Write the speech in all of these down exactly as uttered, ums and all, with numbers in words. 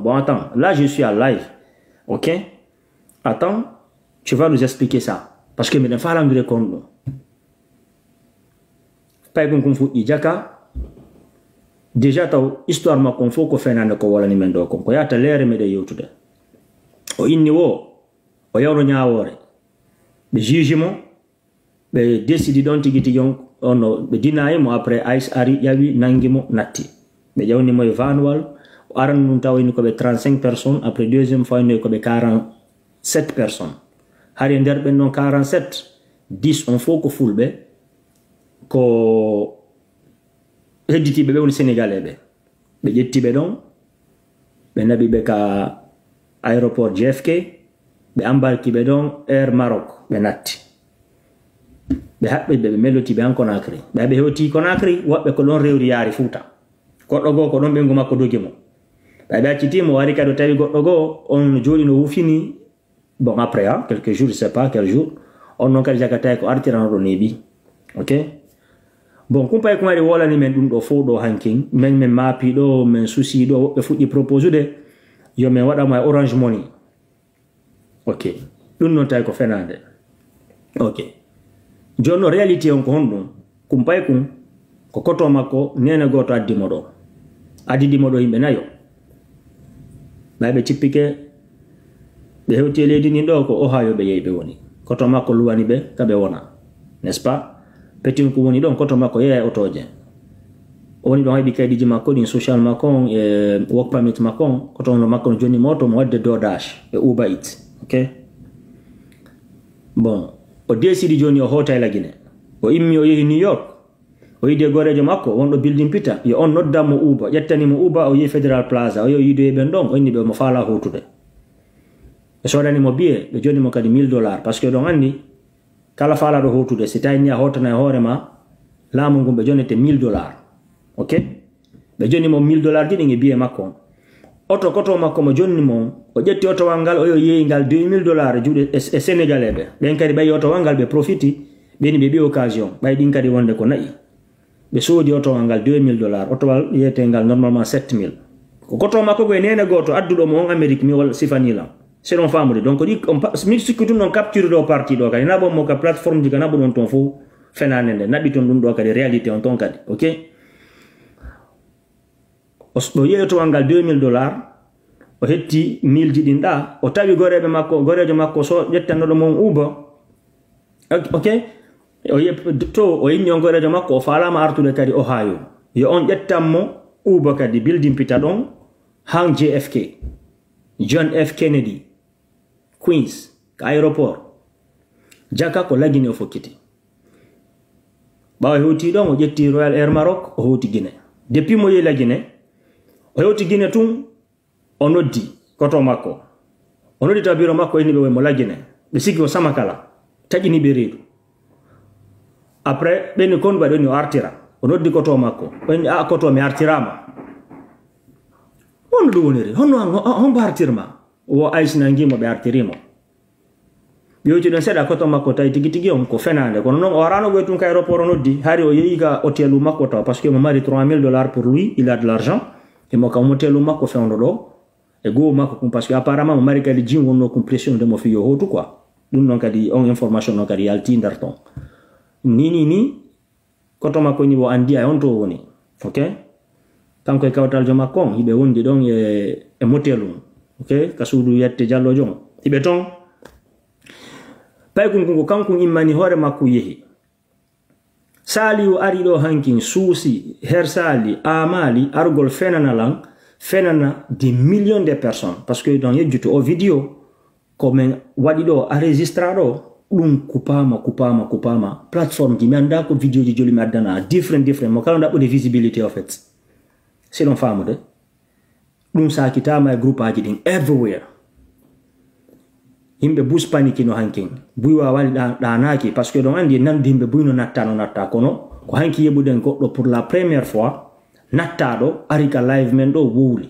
Bon, attends, là, je suis à live. Ok? Attends, tu vas nous expliquer ça. Parce que miɗen faalaa anndude kon ɗum. Paykun kun fuɗɗii jaka. Déjà taw histoire makko on fof ko fenaande ko wolani men ɗo kon. Ko yahata leere meɗen yewtude. O inni wo, o yawno ñaawoore. Ɓe juge mo, ɓe décidi ɗon tigi tigi on, on no, ɓe dinayi mo, après ice ari, ƴawi, nangi mo, natti. Ɓe ƴawni mo e Vanual, o arani ɗum taw ini ko ɓe trente-cinq personnes, après deuxième fois ini ko ɓe quarante-sept personnes. Hari e nder ɓen ɗon quarante-sept, dix on fof ko fulɓe, ko hedditiiɓe ɓe woni Sénégalais ɓe. Ɓe ƴetti ɓe ɗon, ɓe naɓi ɓe ka aéroport J F K, ɓe embarki ɓe ɗon Air Maroc, ɓe natti. Ɓe haɓɓi ɓe, ɓe meloti ɓe han Conakry. Ɓay ɓe hewti Conakry, woɓɓe ko ɗon rewri yaari Fuuta. Goɗɗo goo ko ɗon ɓeyngu makko dogi mo. Ɓay ɓe acciti mo, o ari kadi o tawi goɗɗo goo, on no jooɗi no wufini. Bon, après, hein, quelques jours, je sais pas quel jour, on non kadi jaka tawi ko artirano ɗo neeɓi. Ok? Bon, kumpay ko mari wolani men ɗum ɗo fof ɗo hankin, men, men maapi ɗo, men susi ɗo, woɓɓe fuɗɗi proposude, yo men waɗa mo e Orange Money. Ok. Ɗum noon tawi ko fenaande. Ok. Jooni noon réalité on ko honɗum? Kumpay kun, ko koto makko, neene gooto addi mo ɗo. Addidi mo ɗo yimɓe nayo. Ɓay ɓe cippike, ɓe hewti e leydi ndin ɗo, ko Ohio ɓe yehi ɓe woni. Koto makko luwani ɓe, ka ɓe wona. N'est-ce pas? Petin ko woni ɗon, koto makko yeeya e otooje. O woni ɗon heɓi kaydiiji makko ɗin, social makko on, e work permit makko on, koto on makko no jonni mo oto mo wadde DoorDash e Uber Eats. Ok? Bon, o décidi jooni o hoota e Lagine. O immi o yehi New York. O yiide gooreejo makko, wonɗo building pita, yo on noddan mo Uber, ƴettani mo Uber, o yehi Federal Plaza, o yehi o yiidoyi ɓen ɗon, o inni ɓe mo faalaa hootude. Ɓe soodani mo billet, ɓe jonni mo kadi mille dollars, parce que ɗon anndi, kala faalaaɗo hootude, si tawi ni a hootana e hoore ma, laamu ngun ɓe jonnete mille dollars. Ok? Ɓe jonni mo mille dollars ji ɗin e billet makko on. Oto koto makko mo jonni mo, o ƴetti otowal ngal, o yo yeeyi ngal deux mille dollars e juuɗe e, e Sénégalais ɓe. Ɓen kadi ɓay otowal ngal ɓe profiti, ɓe ni ɓe ɓi occasion, ɓay ɗin kadi wonde ko nayi. Ɓe soodi otowal ngal deux mille dollars, otowal yeetengal normalement sept mille. Ko koto makko ko e neene gooto adduɗo mo on Amérique, mi walla sifani lan. C'est ɗon faamude. Donc, ɗi, on pa-, mi sikki tun on capture ɗo parti ɗo kadi, naɓon mo ka plateforme ji ka naɓuɗon ton fof fenaande nde, naɓi ton ɗum ɗo kadi réalité on ton kadi. Ok? O s-, o yeeyi otowal ngal deux mille dollars, o hetti mille ji ɗin ɗa, o tawi goreeɓe makko, goreejo makko so ƴettannoɗo mo on Uber. Ok, ok. O yep-, to o inni on goreejo makko, o faalaama artude kadi Ohio. Yo on ƴettan mo Uber kadi, building pita ɗon, han J F K, John F Kennedy, Queens, ka aéroport. Jaka ko Lagine o fokkiti. Ɓaawo hewti ɗon, o ƴetti Royal Air Maroc, o hewti Guinée. Depuis mo yehi Lagine, o hewti Guinée tun, o noddi koto makko. O noddi tawa biro makko inni ɓe mo Lagine. Ɓe sikki ko Samakala. Taƴini ɓe reedu. Après, ɓe ni kon ɓaɗi o artira. O noddi koto makko. O inni, "A, koto, mi artiraama." Honno ɗum woniri? Honno an, ho-, hombo artirma? Wo Ice nangi mo, ɓe artiri mo. Ɓe yewti ɗon seeɗa, koto makko tawi tigi tigi on ko fenaande. Kono noon o araano ɓoy tun ka aéroport o noddi. Hari o yehi ka hôtelu makko taw, parce que mo mari trois mille dollars pour lui, il a de l'argent. E mo ka hôtelu makko fewndo ɗo. E goo makko kun, parce que apparemment mo mari kadi jin wonno kun pression de mo fiyo hotu quoi. Ɗum noon kadi on information noon kadi yalti nder ton. Ni, ni, ni, koto makko ni o anndi ay on to o woni. Ok? Kanko e kawtaljo makko on, hiɓe wondi ɗon e, e motel on. Ok? Ka suudu yette jallojo on. Hiɓe ton. Paykun kun ko kankun immani hoore makko yehi. Saliu ari ɗo hankin suusi, Her Sali, amali, argol fenana lan, fenana des millions de personnes. Parce que dans yejjutu o vidéo, ko men waɗi ɗo, a registra ɗo, ɗum kupama, kupama, kupama. Plateforme ji, mi annda ko vidéo ji joli mi addana, different, different. Mo kala ɗaɓɓude visibilité, en fait. Si ɗon faamude. Ɗum saakitaama e groupaaji ɗin everywhere. Yimɓe bus panikino hankin. Buy waawani ɗa-, ɗaanaaki, parce que ɗon anndi nandi yimɓe buy no natta, no natta. Kono ko hanki yeɓuɗen goɗɗo pour la première fois, nattaaɗo, ari ka live men ɗo, wowli.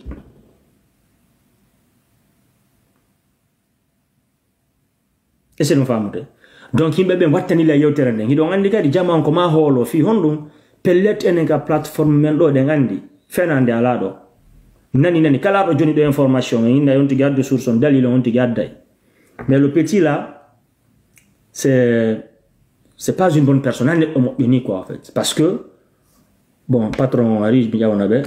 Est-ce que ɗum faamude? Donc, yimɓe ɓen wattani la yewtere nden. Hiɗon anndi kadi, jaman ko ma hoolo fii honɗum, pellet enen ka plateforme men ɗo, ɗen anndi, fenaande alaa ɗo. Nani nani kala ɗo joni ɗo information e inna on tigi addu source on dalil on tigi adday. Mais le petit là, c'est c'est pas une bonne personne. An neɗɗo moƴƴo ni quoi en fait, parce que bon, patron o ari mi ƴawna ɓe.